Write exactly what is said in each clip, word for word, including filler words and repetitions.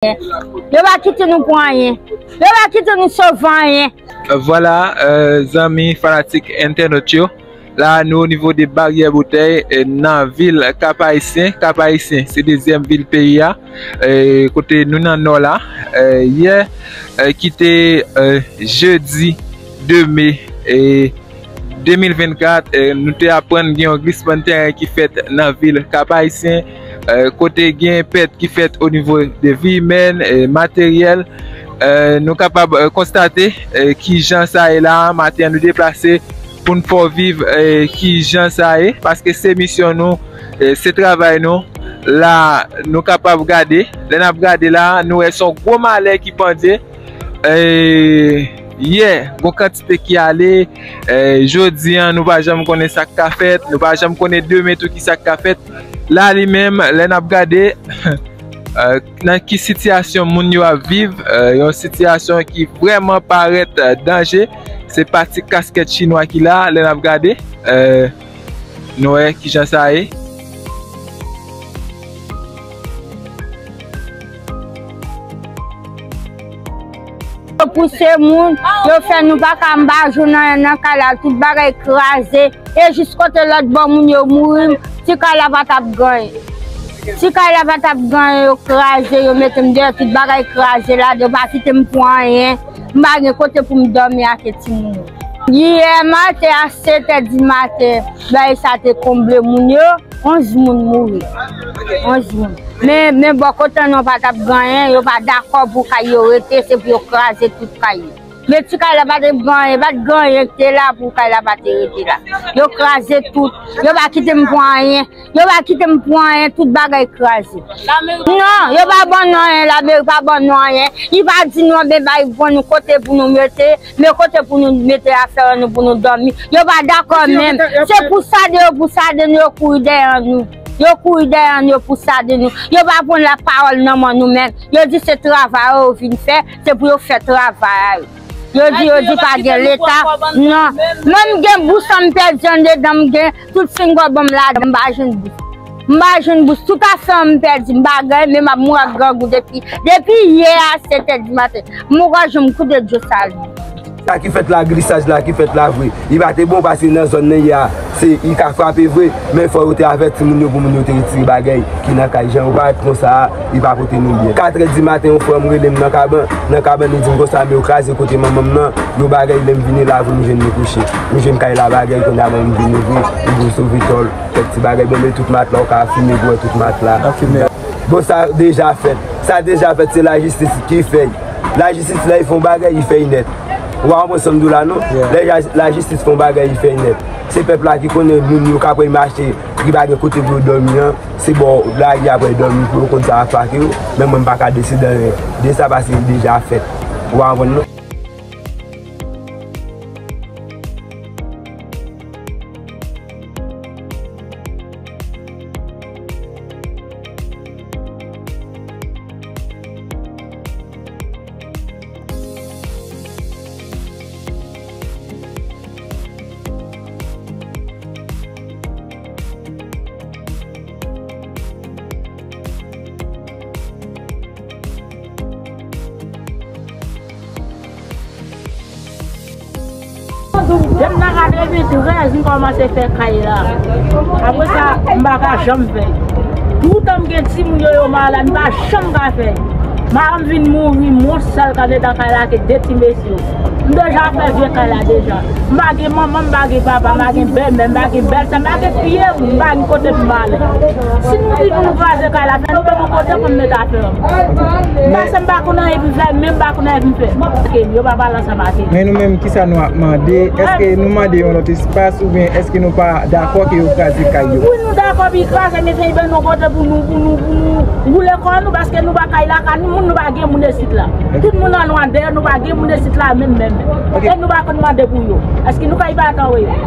Yo pa kite nou pou anyen. Yo pa kite nou sove anyen. Vwala, euh, zanmi fanatik entènot yo. La, nou o nivo de Baryè Boutèy, euh, nan vil Kap Ayisyen. Kap Ayisyen, se dezyèm vil peyi a, euh, kote nou nan nò la. Euh, yè, euh, ki te, euh, jedi de me, euh, de mil vennkat, eh, nou te aprann gen yon glisman tèren ki fèt nan vil Kap Ayisyen, eh, kote gen pèt ki fèt o nivo de vi imèn, eh, materyèl. Eh, nou kapab, eh, konstate, eh, ki jan sa ye la, maten an nou deplase pou n fè w viv, eh, ki jan sa ye, paske se misyon nou, eh, se travay nou. La, nou kapab gade, lè n ap gade la, nou wè se yon gwo malè ki pandye, Eh, yeah, gon kantite ki ale. Eh, jodi an, nou pa janm konnen sa k ka fèt. Nou pa janm konnen demen tou ki sa k ka fèt. La, li menm, lè n ap gade, eh, nan ki sitiyasyon moun yo ap viv, eh, yon sitiyasyon ki vrèman parèt, eh, danje. Se pa ti kaskèt chinwa ki la, lè n ap gade. Eh, nou wè ki jan sa ye. Yo pouse moun, yo fè nou pa ka anba jou nan, nan kay la, tout bagay kraze. E jis kote lòt bò moun yo mouri, ti kay la pa t ap ganyen. Ti kay la pa t ap ganyen, yo kraze, yo mete m deyò, tout bagay kraze ladan, yo pa kite m pou anyen. M pa gen kote pou m dòmi ak timoun yo. Yè maten a sèt è di maten, bagay sa te konble moun yo. Onz moun mouri. Onz moun. Men, men bò kote nou pa t ap ganyen, yo pa dakò pou kay yo rete, se pou yo kraze tout kay yo. Men ti kay la pa t ap ganyen, pa t ganyen ki te la pou kay la pa te rete la. Yo kraze tout. Yo pa kite m pou anyen. Yo pa kite m pou anyen, tout bagay kraze. Non, yo pa ban nou anyen, lameri pa ban nou anyen. Li pa di nou anben bay ban nou kote pou nou mete. Men kote pou nou mete afè nou pou nou dòmi. Yo pa dakò menm. Se pou sade yo, pou sade nou, yo kouri dèyè nou. Yo kouri dèyè nou, yo pou sade nou. Yo pa pran lapawòl nan men nou menm. Yo di se travay yo vin fè, se pou yo fè travay a yo. Yo di, yo di pa gen leta. Non. Menm gen bous an m pèdi andedan, m gen tout singòb an m ladan, m pa jwenn bous. M pa jwenn bous, tout afè an m pèdi, m pa ganyen, men m ap mouri ak grangou depi, depi yè a sèt è di maten. M poko janm koute dlo sa li. Sa ki fèt la, glisaj la ki fèt la vre. Li pa te bon paske nan zòn nan yè a, se, li ka frape vre, men fò yo te avèti moun yo pou moun yo te retire bagay ki nan kay. Jan yo parèt konsa a, li pa pote nou byen. Kat è di maten, yon frè m rele m nan kabann, nan kabann li di m konsa, men yo kraze kote manman m nan, yon bagay lè m vini la vre, m jwenn li kouche. M jwenn kay la bagay, kounye a m vin ouvri, m vin sove tòl. Kèk ti bagay, bon, men tout matla, ou ka fime, bwè tout matla. Bon, sa deja fèt. Sa deja fèt, se lajistis ki fè l. Lajistis, lè l fè yon bagay, li fè l nèt. Ou pa konprann sa m di w la, non? Lè la-, lajistis fè yon bagay, li fè l nèt. Se pèp la ki konnen moun yo k ap mache, ki pa gen kote pou yo dòmi an, se bò lari y ap al dòmi pou yo konn sa ap pake yo. Men mwen, m pa ka deside anyen de sa paske li deja fèt. Ou pa konprann, non? Depi nan katreventrèz, m kòmanse fè kay la. Apre sa, m pa ka janm fè. Toutan m gen timoun yo, yo malad, m pa janm ka fè. Madanm vin mouri, m yon sèl k andedan kay la, ke de ti mesye. M deja fè vye kay la deja. M pa gen manman, m pa gen papa, m pa gen bèlmè, m pa gen bèlsè, m pa gen pye, m pa gen kote pou m ale. Si nou di nou kraze kay la, fè nou ban mwen kote pou m mete afè m. Paske m pa konn anyen pou m fè, menm m pa konn anyen pou m fè. Yo pa pale ansanm ak yo. Men nou menm, kisa nou ap mande? Èske nou mande yon lòt espas oubyen èske nou pa dakò ke yo kraze kay yo? Wi, nou dakò pou yo kraze, men fè yo ban nou kote pou nou, pou nou, pou nou woule kò nou, paske nou pa kay la, ka nou moun, nou pa gen moun isit la. Tout moun an nwa deyò, nou pa gen moun isit la menm, menm. E nou pa konn mande pou yo. Èske nou kay pa tanwe yo?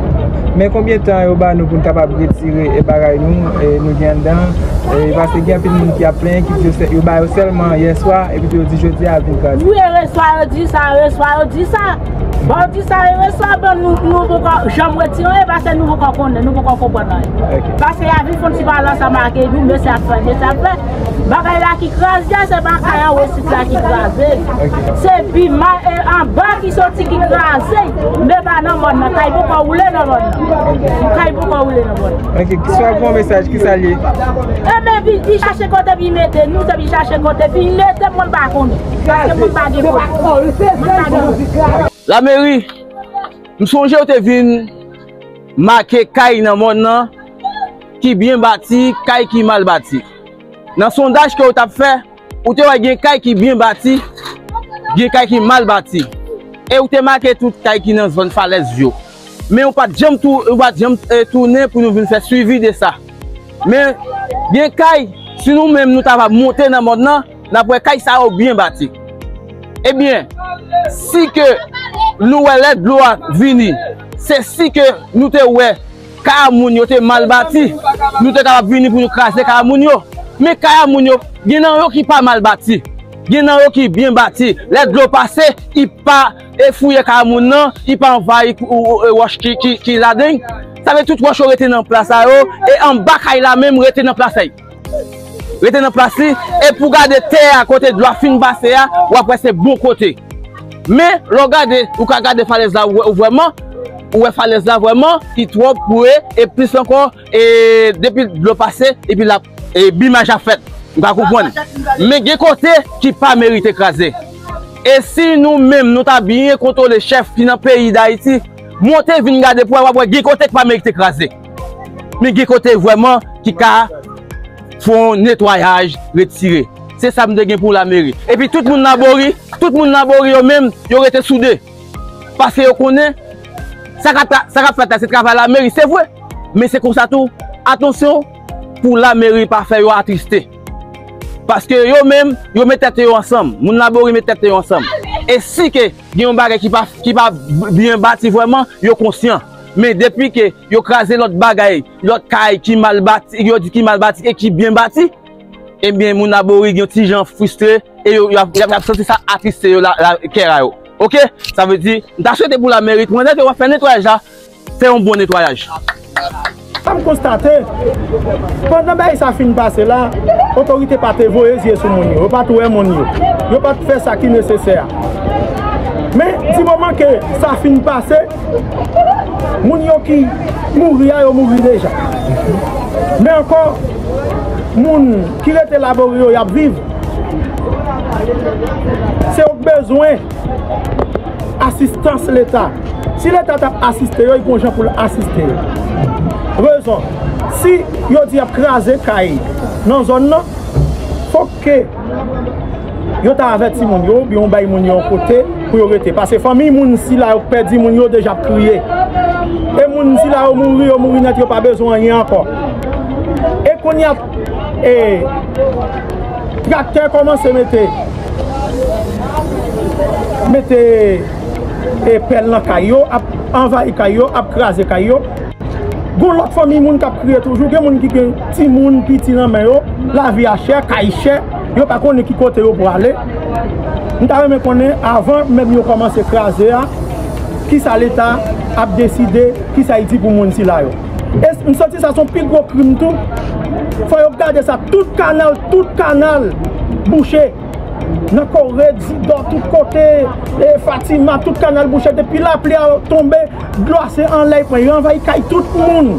Men konbyen tan yo ba nou pou n kapab retire e bagay nou, e nou gen anndan? E paske gen anpil moun ki ap plenyen, ki di yo sè-, yo ba yo sèlman yè swa, epi tou yo di jodi a vin kraze. Wi, yè swa yo di sa, yè swa yo di sa. Bon, yo di sa, yè swa, bon, nou, nou poko janm retire, paske nou poko konnen, nou poko konprann anyen. Ok. Paske y a vin fon ti pale ansanm ak nou, mesye ap fè, mesye ap fè. Bagay la ki kraze, se pa kay anwo sit la ki kraze. Ok. Se pi mal e anba ki soti ki kraze. Men pa nan mòn nan, kay poko woule nan mòn nan. Kay poko woule nan mòn nan. Ok, si w ap fè yon mesaj, ki sa l ye? Ebyen, vin, vin chache kote vin mete nou, se vin chache kote vin mete, mwen pa konnen. Paske mwen pa gen kote. Mwen pa gen kote. Lameri, m sonje w te vin make kay nan mòn nan, ki byen bati, kay ki mal bati. Nan sondaj ke w t ap fè, ou te wè gen kay ki byen bati, gen kay ki mal bati. E ou te make tout kay ki nan zòn falèz yo. Men ou pa t janm tou-, ou pa t janm, eh, tounen pou nou vin fè swivi de sa. Men gen kay, si nou menm nou ta va monte nan mòn nan, n ap wè kay sa yo byen bati. Ebyen, si ke nou wè lè dlo a vini, se si ke nou te wè kay a moun yo te mal bati, nou te kapab vini pou nou kraze kay a moun yo. Men kay a moun yo, gen nan yo ki pa mal bati, gen nan yo ki byen bati. Lè dlo pase, li pa, e, fouye kay a moun nan, li pa anvayi kou-, ou, ou, e, wòch ki, ki, ki ladan l. Sa vle tout wòch yo rete nan plas sa yo, e anba kay la menm rete nan plas sa yo. Rete nan plas li, e pou gade tè a kote dlo a fin pase a, w ap wè se bon kote. Men, lè w gade, ou ka gade falèz la, ou wè, ou vrèman, ou wè falèz la vrèman, li twò pre, e plis ankò, e depi dlo pase, epi l ap, e bimaj ap fèt. M ka konprann. Men gen kote ki pa merite kraze. E si nou menm, nou ta byen kontwole chèf ki nan peyi Dayiti, monte vin gade pou wè, w ap wè gen kote ki pa merite kraze. Men gen kote vrèman ki ka fè yon netwayaj, retire. Se sa m te gen pou lameri. Epi tout moun Labori, tout moun Labori yo menm, yo rete soude. Paske yo konnen sa k ap tra-, sa k ap fèt la, se travay lameri, se vre. Men se konsa tou, atansyon pou lameri pa fè yo atriste. Paske yo menm, yo met tèt yo ansanm. Moun Labori met tèt yo ansanm. E si ke gen yon bagay ki pa, ki pa byen bati vrèman, yo konsyan. Men depi ke yo kraze lòt bagay, lòt kay ki mal bati, yo di ki mal bati e ki byen bati, ebyen, moun Labori gen yon ti jan fristre e yo, y ap, y ap, y ap santi sa atriste yo la, la, kè a yo. Oke? Sa vle di, m ta swete pou lameri, pandan ke w ap fè netwayaj la, fè yon bon netwayaj. Sa m konstate, pandan bagay sa fin pase la, otorite pa te voye zye sou moun yo, yo pa t wè moun yo, yo pa t fè sa ki nesesè a. Men, di moman ke sa fin pase, moun yo ki mouri a, yo mouri deja. Men ankò, moun ki rete Labori yo, y ap viv. Se yo k bezwen asistans Leta. Si Leta t ap asiste yo, li gon jan pou l asiste yo. Rezon, si yo di y ap kraze kay nan zòn nan, fòk ke yo ta avèti moun yo, oubyen yo bay moun yo yon kote pou yo rete. Paske fanmi moun sila yo k pèdi moun yo deja ap kriye. E moun sila yo mouri, yo mouri nèt, yo pa bezwen anyen ankò. E kounye a, e, traktè kòmanse mete, mete, e, pèl nan kay yo, ap anvayi kay yo, ap kraze kay yo. Gon lòt fanmi moun k ap kriye toujou, gen moun ki gen timoun, piti nan men yo, lavi a chè, kay chè, yo pa konnen ki kote yo prale. M ta renmen konnen, avan menm yo kòmanse kraze a, kisa Leta ap deside, kisa y di pou moun sila yo. E m santi sa se yon pi gwo krim tou. Fò yo gade sa, tout kanal, tout kanal bouche. Nan Kore, Didò, tout kote, e Fatima, tout kanal bouche. Depi lapli a tonbe, dlo a se anlè l pran, yo anvayi kay tout moun.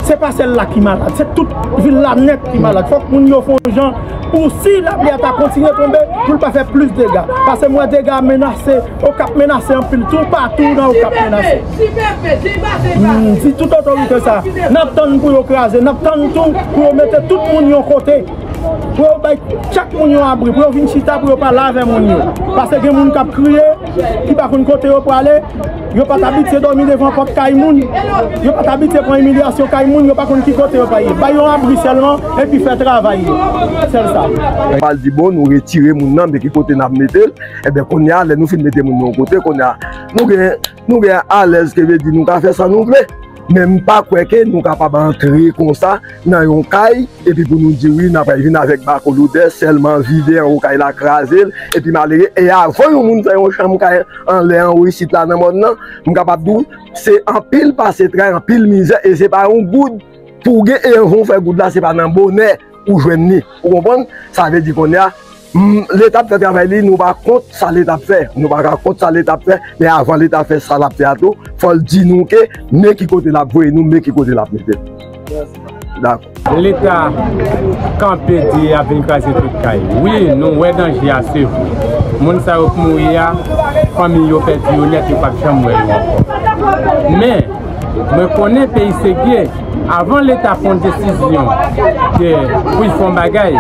Se pa sèl la ki malad, se tout vil la nèt ki malad. Fòk moun yo fè yon jan pou si lapli a ta kontinye tonbe, pou l pa fè plis dega. Paske m wè dega menase, Okap menase anpil, toupatou nan Okap menase. M di tout otorite sa, n ap tann pou yo kraze, n ap tann tou pou yo mete tout moun yon kote. Pou yo bay chak moun yon abri, pou yo vin chita, pou yo pale avè moun yo. Paske gen moun k ap kriye, ki pa konn kote yo prale, yo pa t abitye dòmi devan pòt kay moun, yo pa t abitye pran imilyasyon kay moun, yo pa konn ki kote yo prale. Bay yon abri sèlman, epi fè travay yo. Sèl sa. Pral di, bon, nou retire moun nan, men ki kote n ap mete l? Ebyen, kounye a, lè nou fin mete moun nan yon kote, kounye a, nou gen, nou gen alèz, ke vle di nou ka fè sa nou vle. Men m pa kwè ke nou kapab antre konsa nan yon kay, epi pou nou di wi, n ap vin avèk bako loudè, sèlman vide anwo kay la, kraze l, epi malere. E avan yon moun fè yon chanm kay anlè anwo isit la nan mòn nan, m kapab di w, se anpil pase tray, anpil mizè, e se pa yon goud pou w gen, e avan w fè goud la, se pa nan bonè ou jwenn li. Ou konprann? Sa vle di kounye a, mm, Leta ap fè travay li, nou pa kont sa Leta ap fè. Nou pa ka kont sa Leta ap fè, men avan Leta fè sa l ap fè a tou, fò l di nou ke men ki kote l ap voye nou, men ki kote l ap mete nou. Dakò. Leta kanpe di y ap vin kraze tout kay. Wi, nou wè danje a, se vre. Moun sa yo k mouri a, fanmi yo pèdi yo nèt, yo p ap janm wè yo ankò. Men, mwen konnen peyi se gye. Avan Leta pran desizyon ke pou l fè yon bagay,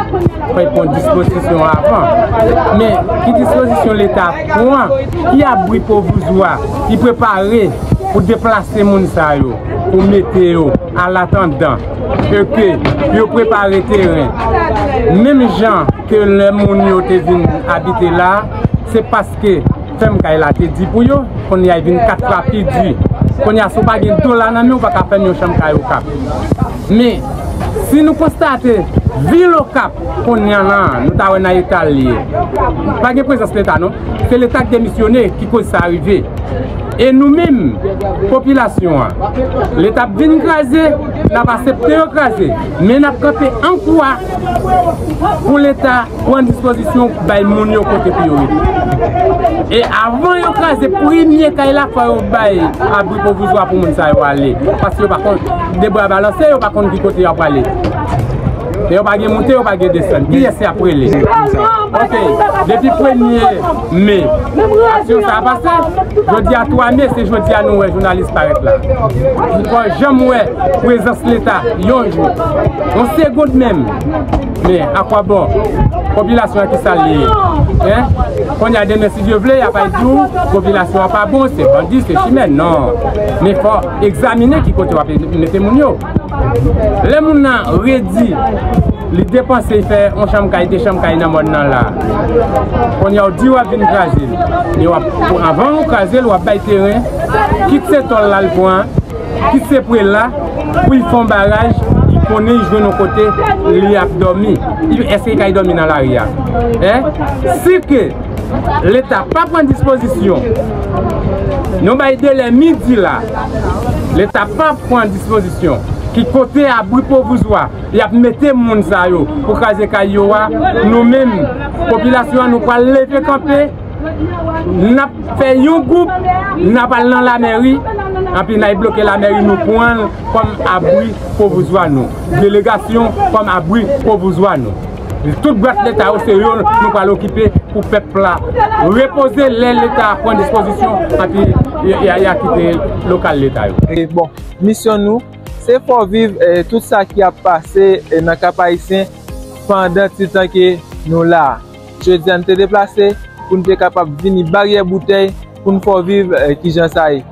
fò l pran dispozisyon avan. Men, ki dispozisyon Leta pran? Ki abri pwovizwa li prepare pou deplase moun sa yo, pou mete yo alatandan, e ke yo prepare teren? Menm jan ke lè moun yo te vin abite la, se paske fèm kay la te di pou yo, kounye a vin kat fwa pi di. Kounye a, si w pa gen dola nan men w, ou pa ka fèm yon chanm kay Okap. Men, si nou konstate, vil Okap, kounye a la, nou ta wè nan eta l ye. Pa gen prezans Leta, non. Se Leta k demisyone ki koz sa rive. E nou menm, popilasyon an, Leta ap vin kraze, n ap aksepte yo kraze, men n ap kanpe an kwa pou Leta pran dispozisyon bay moun yo kote pou yo rete. E avan yo kraze premye kay la, fò yo bay abri pwovizwa pou moun sa yo ale. Paske yo pa konn, de bra balanse, yo pa konn ki kote y ap prale. E yo pa gen moute, yo pa gen desann. Kiyès y ap rele? Ok, depi premye me, aksyon sa a pase. Jodi a twa me, se jodi a nou wè jounalis parèt la. Nou pa janm wè prezans Leta yon jou, yon segond menm. Men, akwabon? Popilasyon an ki sa l ye? Hein? Kounye a demen, si Dye vle, y ap al di w, popilasyon an pa bon, se bandi, se chimè. Non. Men fò egzamine ki kote w ap mete moun yo. Lè moun nan redi, li depanse, li fè yon chanm kay, de chanm kay nan mòn nan la. Kounye a, w di w ap vin kraze l. Men w ap, avan w kraze l, w ap bay teren, kit se tòl la l pran, kit se prel la, pou l fè yon baraj, li konnen li jwenn yon kote, li ap dòmi. Li, èske li kay dòmi nan lari a? Hein? Si ke Leta pa pran dispozisyon, nou bay delè midi la, Leta pa pran dispozisyon, ki kote abri pwovizwa y ap mete moun sa yo pou kraze kay yo a, nou menm, popilasyon an, nou pral leve kanpe, n ap fè yon gwoup, n ap al nan lamèri, anpi n al bloke lamèri, nou pran l kòm abri pwovizwa nou. Delegasyon kòm abri pwovizwa nou. Tout bwat Leta yo, se yo nou pral okipe pou pèp la repoze lè Leta pran dispozisyon, anpi y a, y a, y a kite lokal Leta yo. E bon, misyon nou, se fè w viv, eh, tout sa ki ap pase, eh, nan Kap Ayisyen pandan ti tan ke nou la a. Jodi a, n te deplase pou n te kapab vini Baryè Boutèy pou n fè w viv, eh, kijan sa ye.